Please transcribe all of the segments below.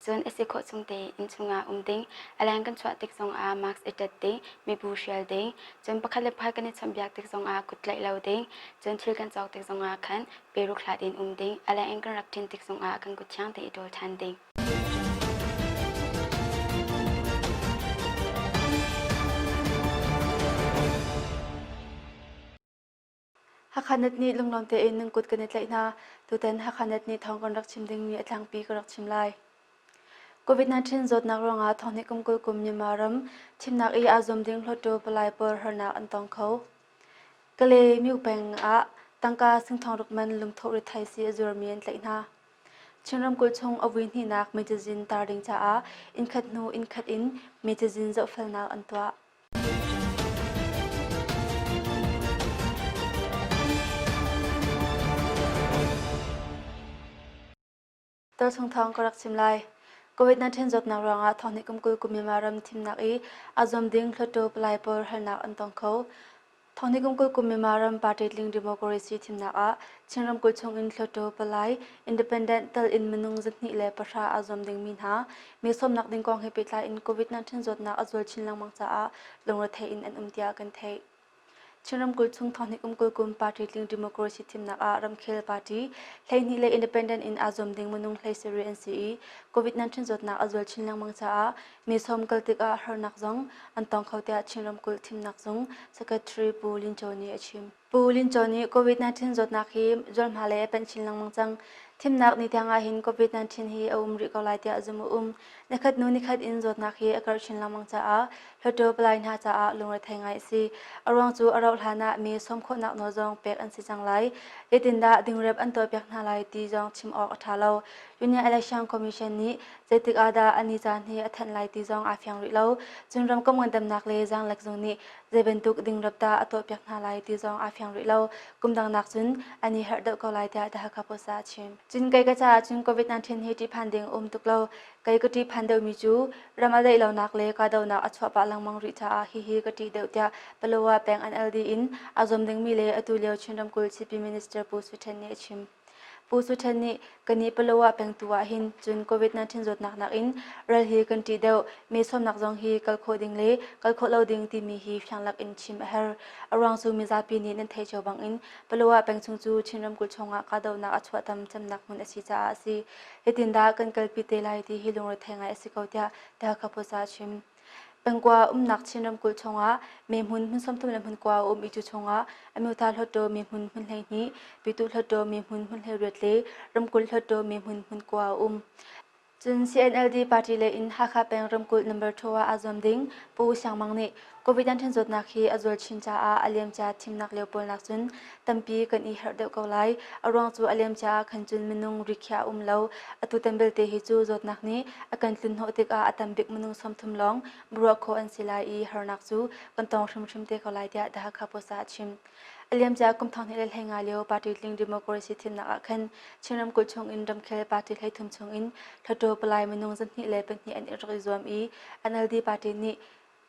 Cun a si khawh chung tein innchung ah um ding, a leng kan chuah tik zongah mask i ṭet ding, mibu hrial ding, cun pakhat le pakhat kan i chawnhbiak tik zongah kut tlaih lo ding, cun thil kan cawk tik zongah khan peruk hlat in um ding, a leng in kan rak ṭin tik zongah kan kut thiang tein i ṭawl ṭhan ding. Hakha Net nih lunglawm tein nan kut kan i tlaih hna. Tutan Hakha Net nih thawng kan rak chim dingmi a tlangpi ka rak chim lai. COVID-19 zawtnak ruangah thonghnih kum 20 kum Myanmar ram thimnak i aa zuam ding Hluttaw palai pawl harnak an tong kho. Kalay myo peng ah tangka singthong ruk man lungthawh rithaisii a zuarmi an tlaih hna. Chin ramkulh chung a vui hnihnak mecazin tar ding caah innkhat hnu innkhat in mecazin zohfelnak an tuah. Tualchung thawng ka rak chim lai. COVID-19 zawtnak ruangah thonghnih kum 20 kum Myanmar ram thimnak i aa zuam ding Hluttaw palai pawl halnak an tong kho. Thonghnih kum 20 kum Myanmar ram party tling democracy thimnak ah Chin ramkulh chung in Hluttaw palai independent tal in minung 210 aa zuam dingmi hna mi sawmnak ding kong he pehtlai in COVID-19 zawtnak a zual chin lengmang caah lungrethei in an um tiah kan theih. Chin ramkulh chung thonghnih kum 20 kum party tling democracy thimnak ah ramkhel party 12 le independent in aa zuam ding minung 17 an si i COVID-19 zawtnak a zual chin lengmang caah mi sawm kal tikah harnak zong an tong kho tiah Chin ramkulh thimnak zung Secretary Pu Lin Cho nih a chim. Pu Lin Cho nih COVID-19 zawtnak hi zualhma lei a panh chin lengmang cang. Thimnak ni tiang ahhin COVID-19 hi a um rih ko lai tiah zumh a um. Nikhat hnu nikhat in zawtnak hi a karh chin lengmang caah Hluttaw palai hna caah lungrethei ngai a si. A ruang cu a rauh hlan ah mi sawm khawhnak nawl zong pek an si cang lai. Zeitindah dingrep an tuahpiak hna lai ti zong chim awk a ṭha lo. Union Election Commission nih zeitik ah dah a ni caan hi a thanh lai ti zong aa fiang rih lo. Cun ramkomh ngandamnak le zaanglek zung nih zei bantuk dingrep dah a tuahpiak hna lai ti zong aa fiang rih lo. Kum dang nak cun an i harh deuh ko lai tiah The Hakha Post ah a chim. Cun kei ka caah cun COVID-19 hi ṭihphan ding a um tuk lo. Kei ka ṭihphan deuhmi cu ram a daih lonak le kahdohnak a chuah pah lengmang rih caah hihi ka ṭih deuh tiah Palawa peng NLD in aa zuam dingmi le atu lio Chin ramkulh Chief Minister Pu Sui Ṭhen nih a chim. Pu Su Ṭhen nih kannih Palawa pengtu ah hin cun COVID-19 zawtnak nakin ral hi kan ṭih deuh. Mi sawmnak zong hi kal khawh ding le kal khawh lo ding timi hi fianglak in chim a herh. A ruang cu mizapi nih nan theih cio bangin Palawa peng chung cu Chin ramkulh chungah kahdohnak a chuah tam cemnak hmun a si caah a si. Zeitindah kan kalpi te lai ti hi lungrethei ngai a si ko tiah The Hakha Post ah a chim. Pengkua umnak Chin ramkulh chungah mehmun hmun 30 le hmun kua a um i cu chungah Amyotha Hluttaw mehmun hmun 12, Pyituh Hluttaw mehmun hmun 18 le ramkulh Hluttaw mehmun hmun kua a um. Cun CNLD party lei in Hakha peng ramkulh number 2 ah aa zuam ding Pu Siang Mang nih COVID-19 zawtnak hi a zual chin caah a liamcia thimnak lio pawl nak cun tampi kan i harh deuh ko lai. A ruang cu a liamcia ah khan cun minung rikhiah a um lo. Atutan belte hi cu zawtnak nih a kan tlunhnawh tikah a tam bik minung 30 lawng ruah khawh an si lai i harnak cu kan tong hrimhrim te ko lai tiah The Hakha Post ah a chim. A liamcia kum 2015 lio party tling democracy thimnak ah khan Chin ramkulh chung in ramkhel party 33 chung in Hluttaw palai minung 202 an i rak i zuam i NLD party nih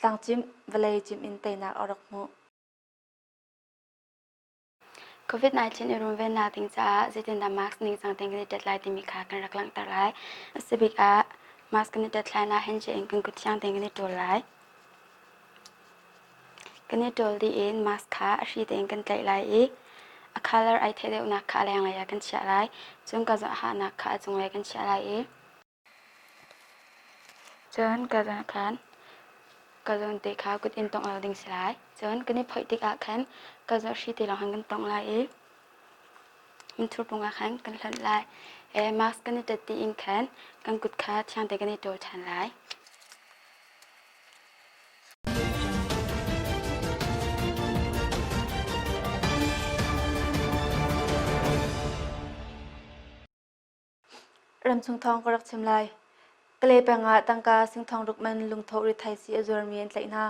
tlangcimh vawlei cimh in teinak a rak hmuh. COVID-19 i runvennak ding caah zeitindah mask ningcang tein kan i ṭet lai timi kha kan rak langhter lai. A si bik ah mask kan i ṭet hlan ah handshake in kan kut thiang tein kan i ṭawl lai. Kan i ṭawl dih in mask kha a hri tein kan tlaih lai i a colour ai theih deuhnak kha a lenglei ah kan chiah lai. Cun ka hahnak kha a cunglei kan chiah lai i Cun ka zawn khan ka zawn te kha kut in tongh lo ding si lai. Cun kan i phoih tikah khan ka zawn hri te lawng khan kan tongh lai i minthur pung ah khan kan hlonh lai. Mask kan i ṭet dih in khan kan kut kha thiang te kan i ṭawl ṭhan lai. Ramchung thawng ka rak chim lai. Kalay peng ah tangka singthong ruk man lungthawh rithaisii a zuarmi an tlaih hna.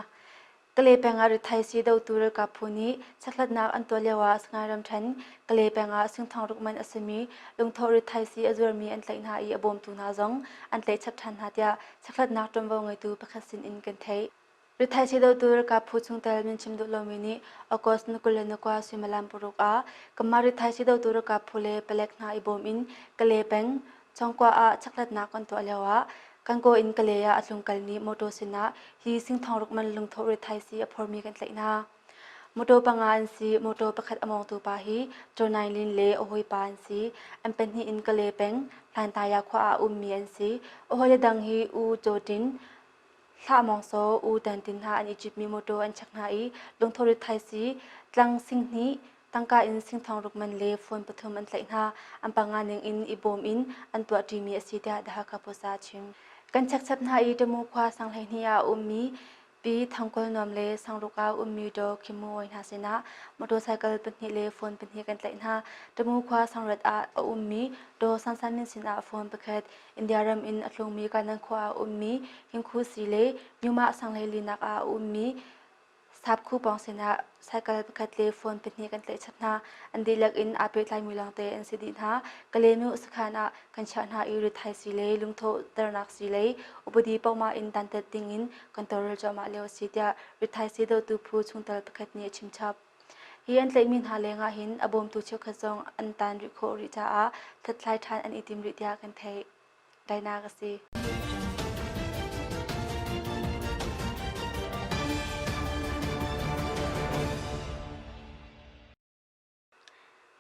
Kalay peng ah rithaisii dotu ralkap phu nih chekhlatnak an tuah lio ah Sagaing ramṭhen Kalay peng ah singthong ruk man a simi lungthawh rithaisii a zuarmi an tlaih hna i a bawmtu hna zong an tlaih chap ṭhan hna tiah chekhlatnak ṭuanvo ngeitu pakhat sin in kan theih. Rithaisii dotu ralkap phu chungtel min chim duh lomi nih August ni 29 suimilam paruk ah kanmah rithaisii dotu ralkap phu le palek hna i bawm in Kalay peng Chawngkua ah chekhlatnak kan tuah lioah Kankaw in Kalay ah a tlungkalmi mawṭaw sinah hi singthong ruk man lungthawh rithaisii a phormi kan tlaih hna. Mawṭaw panga an si. Mawṭaw pakhat a mawngtu pa hi Chaw Naing Lin le a hawipa an si. An pahnih in Kalay peng, Hlantaya khua ah a ummi an si. A hawile dang hi U Caw Tin, Hlah Mawng Saw, U Tan Tin hna an i citmi mawṭaw an check hna i lungthawh rithaisii tlang singhnih, tangka in singthong ruk man le phone pathum an tlaih hna. An panga ning in i bawm in an tuahṭimi a si tiah The Hakha Post ah a chim. Kan chekchap hna i Tamu khua sang 12 ah a ummi Pi Thangkawl Nuam le Sangruk ah ummi Daw Khim Mu Awi hna sinah motorcycle pahnih le phone pahnih kan tlaih hna. Tamu khua Sangrat ah a ummi Daw San San Min sinah phone pakhat, India ram in a tlungmi Kanan khua ah a ummi Hingkhu Si le Nyumah Sanghlei Linak ah a ummi Sapkhu pawng sinah cycle pakhat le phone pahnih kan tlaih chap hna. An dihlak in aa pehtlaimi lawngte an si dih hna. Kalenu sakhan ah kan chiah hna i rithaisii lei, lungthawhternak sii lei, upadi pohmah in dantat dingin kan tawlrel cuahmah lio a si tiah rithaisii dohtu phu chungtel pakhat nih a chimchap. Hi an tlaihmi hna lengah hin a bawmtu cheukhat zong an tan rih khawh rih caah hlathlai ṭhan an i tim rih tiah kan theih. Dainak a si.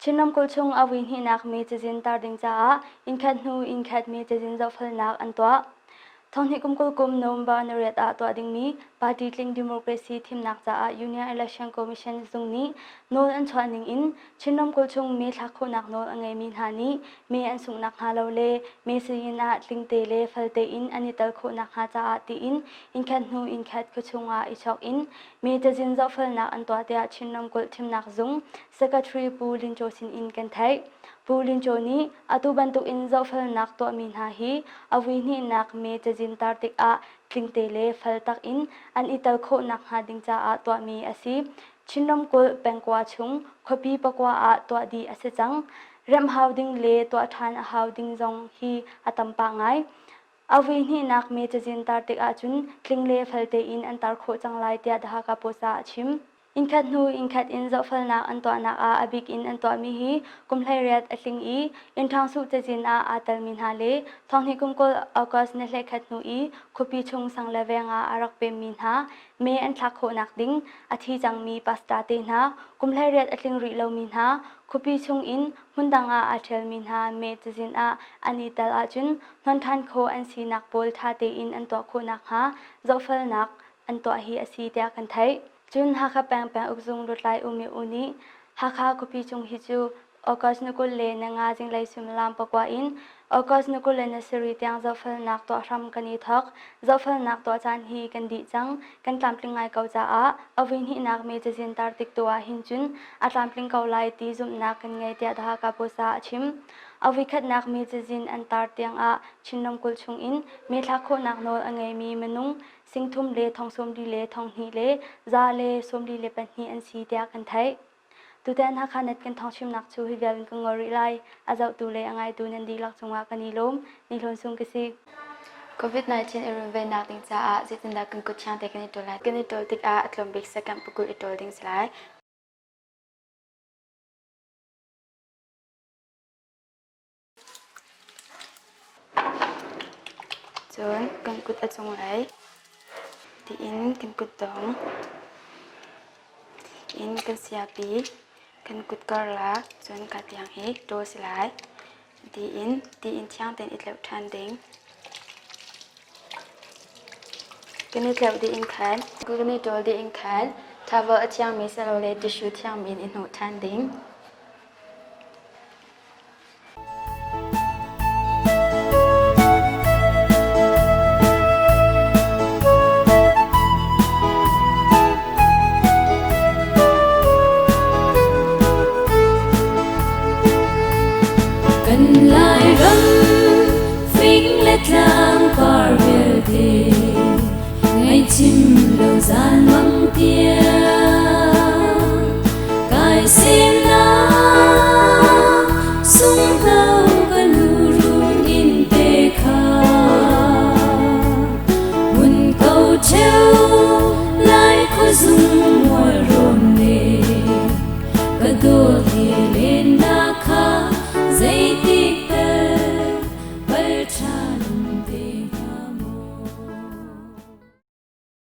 Chin ramkulh chung a vui hnihnak mi cazin tar ding caah innkhat hnu innkhat mi cazin zohfelnak an tuah. Thonghnih kum 20 kum November ni riat ah tuah dingmi party tling democracy thimnak caah Union Election Commission zung nih nawl an chuah ning in Chin ramkulh chung mee thlak khawhnak nawl a ngeimi hna nih mee an sungh nakhnga lo le mee siyin ah tlingte le falte in an i tel khawh nakhnga caah tiin innkhat hnu innkhat khuachung ah i chawk in mee cazin zohfelnak an tuah tiah Chin ramkulh thimnak zung Secretary Pu Lin Chaw sin in kan theih. Pu Lin Chaw nih atu bantuk in zohfelnak tuahmi hna hi a vui hnihnak mee cazin tar tikah tlingte le fel tak in an i tel khawh nakhnga ding caah tuahmi a si. Chin ramkulh pengkua chung khuapi pakua ah tuah dih a si cang. Remh hau ding le tuah ṭhan a hau ding zong hi a tam pah ngai. A vui hnihnak mee cazin tar tik ahcun tling le fel tein an tar khawh cang lai tiah The Hakha Post ah a chim. Innkhat hnu innkhat in zohfelnak an tuahnak ah a bik in an tuahmi hi kum 18 a tling i innṭhang suh cazin ah aa telmi hna le thonghnih kum 20 August ni 11 hnu i khuapi chung sang le veng ah a rak pemmi hna mee an thlak khawhnak ding a thi cangmi pastor te hna, kum 18 a tling rih lomi hna, khuapi chung in hmundang ah aa ṭhialmi hna mee cazin ah an i tel ahcun hnon ṭhan khawh an sinak pawl ṭha tein an tuah khawh nakhnga zohfelnak an tuah hi a si tiah kan theih. Cun Hakha peng penguk zung lutlai U Mi U nih Hakha khuapi chung hi cu August ni 20 le ni nga zinglei suimilam pakua in August ni 20 le ni sarih tiang zohfelnak tuah hram kan i thawk. Zohfelnak tuah caan hi kan dih cang. Kan tlamtling ngai ko caah a vuihnihnak mi cazin tar tik tu ah hin cun a tlamtling ko lai ti zumhnak kan ngei tiah The Hakha Post ah a chim. A vuikhatnak mi cazin an tar tiang ah Chin ramkulh chung in mee thlak khawhnak nawl a ngeimi minung singthum le thong sawmli le thong hnih le za le sawmli le pahnih an si tiah kan theih. Tutan Hakha Net kan thawngchimnak cu hi vial in kan ngol rih lai. A zohtu le a ngaitu nan dihlak cungah kan i lawm. Ni Hlawn Sung ka si. COVID-19 i runvennak ding caah zeitindah kan kut thiang te kan i ṭawl lai? Kan i ṭawl tikah a tlawm bik second pakul i ṭawl ding si lai. Cun kan kut a cunglei tiin kan kutdong in kan siapi kan kut karlak cun ka tiang hi ṭawl si lai tiin tiin thiang tein i tleuh ṭhan ding. Kan i tleuh dih in khan kan i ṭawl dih in khan towel a thiangmi silole tissue thiangmi in i hnawh ṭhan ding. Kan Lairam fing le tlang par vialte ngaihchim lo zan mang tiang kai sim.